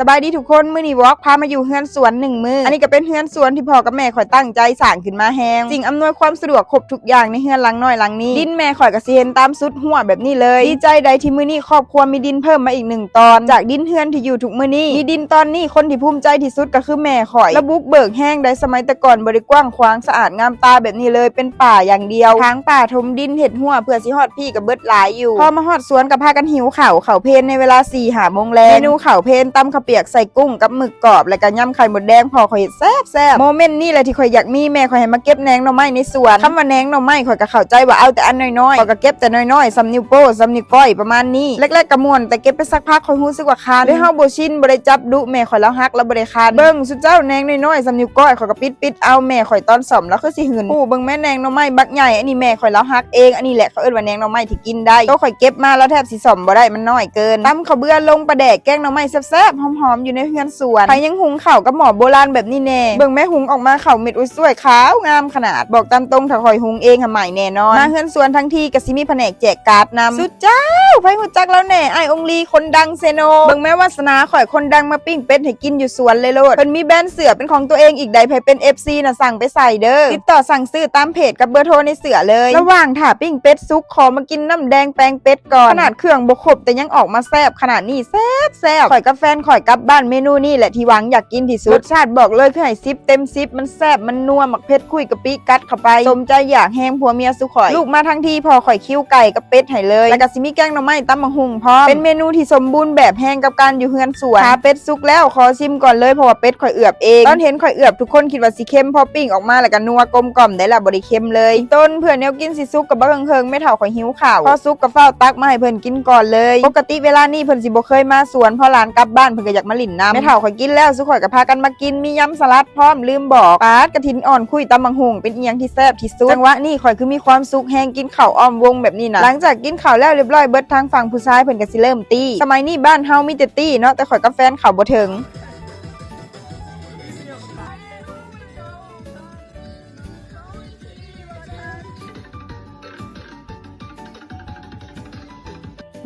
ສະບາຍດີທຸກຄົນ, ມື້ນີ້ວອກພາມາຢູ່ເຮືອນສວນໜຶ່ງມື້. ອັນນີ້ກໍເປັນເຮືອນສວນທີ່ພໍ່ກັບແມ່ຂ້ອຍຕັ້ງໃຈສ້າງຂຶ້ນມາແຮງ. ສິ່ງອຳນວຍຄວາມສະດວກຄົບທຸກຢ່າງໃນເຮືອນຫຼັງນ້ອຍຫຼັງນີ້. ດິນແມ່ຂ້ອຍກໍຊິເຫັນຕາມສຸດຮົ້ວແບບນີ້ເລີຍ. ດີໃຈໃດທີ່ມື້ນີ້ຄອບຄົວມີດິນເພີ່ມມາອີກໜຶ່ງຕອນ ຈາກດິນເຮືອນທີ່ຢູ່ທຸກມື້ນີ້. ມີດິນຕອນນີ້ ຄົນທີ່ພູມໃຈທີ່ສຸດກໍຄືແມ່ຂ້ອຍ. ລາວບຸກເບີກແຮງໃດ, ສະໄໝແຕ່ກ່ອນບໍ່ໄດ້ກວ້າງຂວາງສະອາດງາມຕາແບບນີ້ເລີຍ, ເປັນປ່າຢ່າງດຽວ. ຖາງປ່າຖົມດິນເຮັດຮົ້ວເພື່ອຊິຮອດ ພີ້ກໍເບິດຫຼາຍຢູ່. ພໍມາຮອດສວນກໍພາກັນຫິວເຂົ້າ, ເຂົ້າເພນໃນເວລາສີ່ຫ້າໂມງແລງ. ເມນູເຂົ້າເພນ, ຕຳເຂົ້າປຽກໃສ່ກຸ້ງກັບໝຶກກອບ ແລ້ວກໍຍຳໄຂ່ມົດແດງ, ພໍ່ຂ້ອຍເຮັດແຊບໆ. ໂມເມັນນີ້ແຫຼະທີ່ຂ້ອຍຢາກມີ, ແມ່ຂ້ອຍໃຫ້ມາເກັບແໜງໜໍ່ໄມ້ໃນສວນ. ຄຳວ່າແໜງໜໍ່ໄມ້ ຂ້ອຍກໍເຂົ້າໃຈວ່າເອົາແຕ່ອັນນ້ອຍໆ, ຂ້ອຍກໍເກັບແຕ່ນ້ອຍໆ ສ່ຳນິ້ວໂປ້ສ່ຳນິ້ວກ້ອຍປະມານນີ້. ແລກໆກໍມ່ວນ, ແຕ່ເກັບໄປສັກພັກ ຂ້ອຍຮູ້ສຶກວ່າຄັນ. ແຕ່ເຮົາບໍ່ຊິນ, ບໍ່ໄດ້ຈັບດຸ, ແມ່ຂ້ອຍລາວຫັກ, ລາວບໍ່ໄດ້ຄັນ. ເບິ່ງ ຊຸມເຈົ້າແໜງນ້ອຍໆສ່ຳນິ້ວກ້ອຍ ຂ້ອຍກໍປິດໆ ເອົາ, ແມ່ຂ້ອຍຕອນສ້ອມລາວຄືຊິຫຶນ. ໂອ້ ເບິ່ງແມ້ແໜງໜໍ່ໄມ້ບັກໃຫຍ່, ອັນນີ້ແມ່ຂ້ອຍລາວຫັກເອງ, ອັນນີ້ແຫຼະເຂົາເອີ້ນວ່າແໜງໜໍ່ໄມ້ທີ່ກິນໄດ້. ໂຕຂ້ອຍເກັບມາລາວແທບຊິສ້ອມບໍ່ໄດ້, ມັນນ້ອຍເກີນ. ຕຳເຂົ້າເບືອລົງປາແດກ, ແກງໜໍ່ໄມ້ແຊບໆຫອມໆຢູ່ໃນເຮືອນສວນ. ໃຜຍັງຫຸງເຂົ້າກັບໝໍ້ໂບລານແບບນີ້ແນ່? ເບິ່ງແມ້ຫຸງອອກມາ, ເຂົ້າເມັດອຸ້ຍຊ່ວຍຂາວງາມຂະໜາດ. ບອກຕາມຕົງ, ຖ້າຂ້ອຍຫຸງເອງຫັ້ນ ໃໝ່ແນ່ນອນ. ມາເຮືອນສວນທັງທີກໍຊິມີພະແນກແຈກກາດນຳ. ຊຸມເຈົ້າ ໃຜຮູ້ຈັກລາວແນ່? ອ້າຍອົງລີ ຄົນດັງເຊໂນ. ເບິ່ງແມ້ວາສະໜາຂ້ອຍ, ຄົນດັງມາປີ້ງເປັດໃຫ້ກິນຢູ່ສວນເລີຍໂລດ. ເພິ່ນມີແບຣນເສື້ອເປັນຂອງຕົວເອງອີກໃດ, ໃຜເປັນເອັຟຊີນະ ສັ່ງໄປໃສ່ເດີ. ຕິດຕໍ່ສັ່ງຊື້ຕາມເພຈກັບເບີໂທໃນເສື້ອເລີຍ. ລະຫວ່າງຖ້າປີ້ງເປັດສຸກ, ຂໍມາກິນນ້ຳແດງແປງເປັດກ່ອນ. ຂະໜາດເຄື່ອງບໍ່ຄົບ ແຕ່ຍັງອອກມາແຊບຂະໜາດນີ້, ແຊບໆ. ຂ້ອຍກັບແຟນຂ້ອຍກັບບ້ານເມນູນີ້ແຫຼະທີ່ຫວັງຢາກກິນທີ່ສຸດ. ລົດຊາດບອກເລີຍຄືໃຫ້ສິບເຕັມສິບ, ມັນແຊບ ມັນນົວ, ໝາກເຜັດຂຸ້ຍກະປິກັດເຂົ້າໄປ ສົມໃຈຢາກແຮງຜົວເມຍຊຸມຂ້ອຍ. ລູກມາທັງທີ ພໍ່ຂ້ອຍຄິວໄກ່ກັບເປັດໃຫ້ເລີຍ, ແລ້ວກໍຊິມີແກງໜໍ່ໄມ້ ຕຳບັກຫຸ່ງພ້ອມ. ເປັນເມນູທີ່ສົມບູນແບບແຮງກັບການຢູ່ເຮືອນສວນ. ຖ້າເປັດສຸກແລ້ວ ຂໍຊິມກ່ອນເລີຍ, ເພາະວ່າເປັດຂ້ອຍເອືອບເອງ. ຕອນເຫັນຂ້ອຍເອືອບ, ທຸກຄົນຄິດວ່າຊິເຄັມ, ພໍປີ້ງອອກມາແລ້ວກໍນົວກົມກ່ອມໄດ້ລະ, ບໍ່ໄດ້ເຄັມເລີຍ. ອີກຕົນເພື່ອແນວກິນຊິສຸກກໍບໍ່ເຫິງໆ, ແມ່ເຖົ້າຂ້ອຍຫິວເຂົ້າ. ພໍສຸກກໍຟ້າວຕັກມາໃຫ້ເພິ່ນກິນກ່ອນເລີຍ. ປົກກະຕິເວລານີ້ເພິ່ນຊິບໍ່ເຄີຍມາສວນ, ພໍຫຼານກັບບ້ານເພິ່ນກໍຢາກມາຫຼິ້ນນຳ. ແມ່ເຖົ້າຂ້ອຍກິນແລ້ວ, ຊຸມຂ້ອຍກໍພາກັນມາກິນ, ມີຍຳສະຫຼັດພ້ອມ, ລືມບອກ. ປາດ ກະຖິນອ່ອນຂຸ້ຍຕຳບັກຫຸ່ງ ເປັນອີ່ຫຍັງທີ່ແຊບທີ່ສຸດ. ຈັງຫວະນີ້ຂ້ອຍຄືມີຄວາມສຸກແຮງ, ກິນເຂົ້າອ້ອມວົງແບບນີ້ນະ. ຫຼັງຈາກກິນເຂົ້າແລ້ວຮຽບຮ້ອຍເບິດ, ທາງຝັ່ງຜູ້ຊາຍເພິ່ນກໍຊິເລີ່ມຕີ. ສະໄໝນີ້ບ້ານເຮົາມີແຕ່ຕີເນາະ, ແຕ່ຂ້ອຍກັບແຟນເຂົ້າບໍ່ເຖິງ.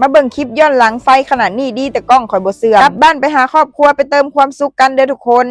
ມາເບິ່ງຄລິບຍ້ອນຫຼັງ, ໄຟຂະໜາດນີ້ ດີແຕ່ກ້ອງຂ້ອຍບໍ່ເສື່ອມ. ກັບບ້ານໄປຫາຄອບຄົວ, ໄປເຕີມຄວາມສຸກກັນເດີທຸກຄົນ.